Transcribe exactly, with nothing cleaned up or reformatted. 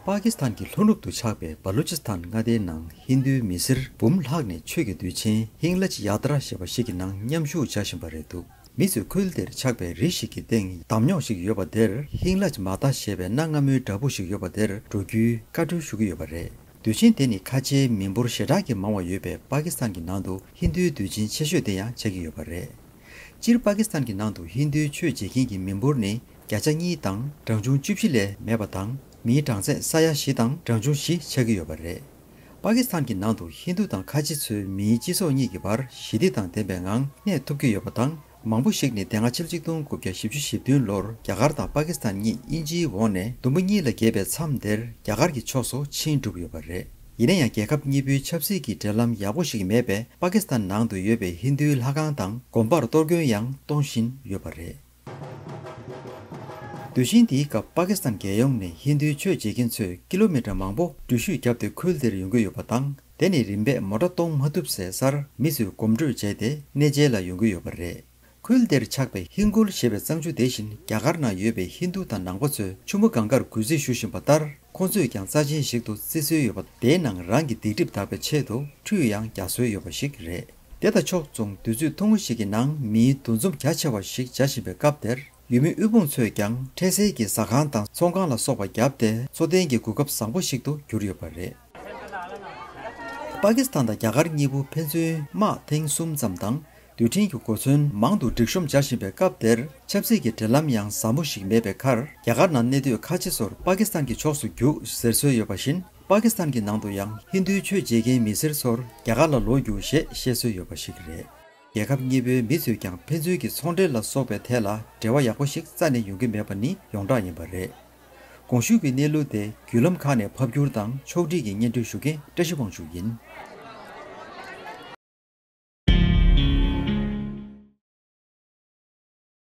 པ་ཀི་སི་ཐན་གྱི་ལྷོ་ནུབ་ཏུ་ཆགས་པའི་བ་ལུ་ཅི་སི་ཐན་མངའ་སྡེའི་ནང་ཧིན་རྡུའི་མི་སེར་འབུམ་ལྷག་ནས་ཆོས་ཀྱི་དུས་ཆེན་ཧིང་ལ་ཇི་ཡ་ཏྲ་ཞེས་པ་ཞིག་གི་ནང་མཉམ་ཞུགས་བྱ་བཞིན་པ་རེད་འདུག་མི་ཚོས་ཁུལ་དེར་ཆགས་པའི་རི་ཞིག་གི་སྟེང་འདམ་རྙོག་ཞིག་ཡོད་པ་དེར་ཧིང་ལ་ཇི་མ་ཏ་ཞེས་པའི་གནའ་སྔ་མོའི་བྲག་ཕུག་ཞིག་ཡོད་པ་དེར་འགྲོ་རྒྱུའི་བཀའ་འཁྲོལ་ཞུ་གི་ཡོད་པ་རེད། དུས་ཆེན་དེ་ནི་ཁ་ཆེའི་མི་འབོར་ཞེ་དྲག་གིས་མང་བ་ཡོད་པའི་པ་ཀི་སི་ཐན་གྱི་ནང་དུ་ཧིན་རྡུའི་དུས་ཆེན་ཆེ་ཤོས་དེ་ཡང་ཆགས་ཀྱི་ཡོད་པ་རེད། སྤྱིར་པ་ཀི་སི་ཐན་གྱི་ནང་དུ་ཧིན་རྡུའི་ཆོས་བྱེད་མཁན་གྱི་མི་འབོར་ནི་བརྒྱ་ཆ་གཉིས་དང་གྲངས་ཆུང་བཅུ་བཞི་ལས་མེད་པ་དང་། མིའི་གྲངས་ཚད་ས་ཡ་བཞི་དང་གྲངས་ཆུང་བཞི་ཆགས་ཀྱི་ཡོད་པ་རེད། པ་ཀི་སི་ཐན་གྱི་ནང་དུ་ཧིན་རྡུ་དང་ཁ་ཆེ་ཚོའི་མིའི་སྤྱི་ཚོགས་གཉིས་ཀྱི་བར་ཞི་བདེ་དང་ལྡན་པའི་ངང་གནས་ཐུབ་ཀྱི་ཡོད་པ་དང་། མང་པོ་ཞིག་ནི་དེ་སྔ་ཕྱི་ལོ་ཆིག་སྟོང་དགུ་བརྒྱ་བཞི་བཅུ་ཞེ་བདུན་ལོར་རྒྱ་གར་དང་པ་ཀི་སི་ཐན་གཉིས་དབྱིན་ཇིའི་འོག་ནས་ཟླུམ་པོ་གཉིས་ལ་གྱེས་པའི་མཚམས་དེར་རྒྱ་གར་གྱི་ཕྱོགས་སུ་ཕྱིན་གྲུབ་ཡོད་པ་རེད། ཡིན་ན་ཡང་རྒྱལ་ཁབ་གཉིས་པོའི་ཆབ་སྲིད་ཀྱི་འབྲེལ་ལམ་ཡག་པོ་ཞིག་མེད་པས། པ་ཀི་སི་ཐན་ནང་དུ་ཡོད་པའི་ཧིན་རྡུའི་ལྷ་ཁང་དང་དགོན་པར་གཏོར་སྐྱོན་ཡང་གཏོང་བཞིན་ཡོད་པ་རེད། དུས་ཆེན་འདིའི་སྐབས་པ་ཀི་སི་ཐན་རྒྱལ་ཡོངས་ནས་ཧིན་རྡུའི་ཆོས་བྱེད་མཁན་ཚོས་ཀི་ལོ་མི་ཊར་མང་པོ་འགྲུལ་བཞུད་བརྒྱབ་སྟེ་ཁུལ་དེར་ཡོང་གི་ཡོད་པ་དང་། དེ་ནི་རིམ་པས་མོ་ཊ་གཏོང་མ་ཐུབ་སའི་སར་མི་ཚོས་གོམ་བགྲོད་བྱས་ཏེ་གནས་མཇལ་ལ་ཡོང་གི་ཡོད་པ་རེད། ཁུལ་དེར་ཆགས་པའི་ཧིན་སྒོར་ཞེས་པའི་གཙང་ཆུ་དེ་བཞིན་རྒྱ་གར་ནང་ཡོད་པའི་ཧིན་རྡུ་དང་ནང་པ་ཚོས་ཆུ་མོ་གངྒཱར་གུས་བརྩི་ཞུ་བཞིན་པ་ལྟར། ཁོང་ཚོས་ཀྱང་རྩ་ཆེན་ཞིག་ཏུ་བརྩི་སྲོལ་ཡོད་པ། དེའི་ནང་རང་གི་སྡིག་སྒྲིབ་དག་པའི་ཆེད་དུ་ཁྲུས་ཡང་རྒྱག་སྲོལ་ཡོད་པ་ཞིག་རེད། དེ་དང་ཕྱོགས་མཚུངས་དུས་ཚོད་ཐུང་ངུ་ཞིག་གི་ནང་མིའི་འདུ་འཛོམས་རྒྱ་ཆེ་བ་ཞིག་བྱ་བཞིན་པའི་སྐབས་དེར། ཡུལ་མི་དབུལ་ཕོངས་ཚོས་ཀྱང་འཕྲལ་སེལ་གྱི་ཟ་ཁང་དང་ཚོང་ཁང་ལ་སོགས་པ་བརྒྱབ་སྟེ་འཚོ་རྟེན་གྱི་གོ་སྐབས་བཟང་པོ་ཞིག་ཏུ་གྱུར་ཡོད་པ་རེད། པ་ཀི་སི་ཐན་དང་རྒྱ་གར་གཉིས་པོ་ཕན་ཚུན་དམག་ཐེངས་གསུམ་ཙམ་དང་། རྡུལ་ཕྲན་གྱི་གོ་མཚོན་མང་དུ་སྒྲིག་གཤོམ་བྱ་བཞིན་པའི་སྐབས་དེར། ཆབ་སྲིད་ཀྱི་འབྲེལ་ལམ་ཡང་ཟབ་མོ་ཞིག་མེད་པའི་ཁར། རྒྱ་གར་ནང་གནས་སྡོད་ཁ་ཆེ་ཚོར་པ་ཀི་སི་ཐན་གྱི་ཕྱོགས་སུ་རྒྱུགས་ཟེར་སྲོལ་ཡོད་པ་བཞིན། པ་ཀི་སི་ཐན་གྱི་ནང་དུ་ཡང་ཧིན་རྡུའི་ཆོས་བྱེད་མཁན་མི་སེར་ཚོར་རྒྱ་གར་ལ་ལོག་རྒྱུགས་ཞེས་བཤད་སྲོལ་ཡོད་པ་ཞིག་རེད། རྒྱལ་ཁབ་གཉིས་པོའི་མི་ཚོས་ཀྱང་ཕན་ཚུན་གྱི་ཚོང་འབྲེལ་ལ་སོགས་པའི་ཐད་ལ་འབྲེལ་བ་ཡག་པོ་ཞིག་རྩ་ནས་ཡོང་གི་མེད་པ་ནི་ཡོངས་གྲགས་ཡིན་པ་རེད། གོང་ཞུས་ཀྱི་གནས་ལུགས་དེ་བརྒྱུད་ལམ་ཁག་ནས་ཕབ་སྒྱུར་དང་ཕྱོགས་སྒྲིག་གིས་སྙན་སྒྲོན་ཞུ་མཁན་བཀྲ་ཤིས་དབང་ཕྱུག་ཡིན།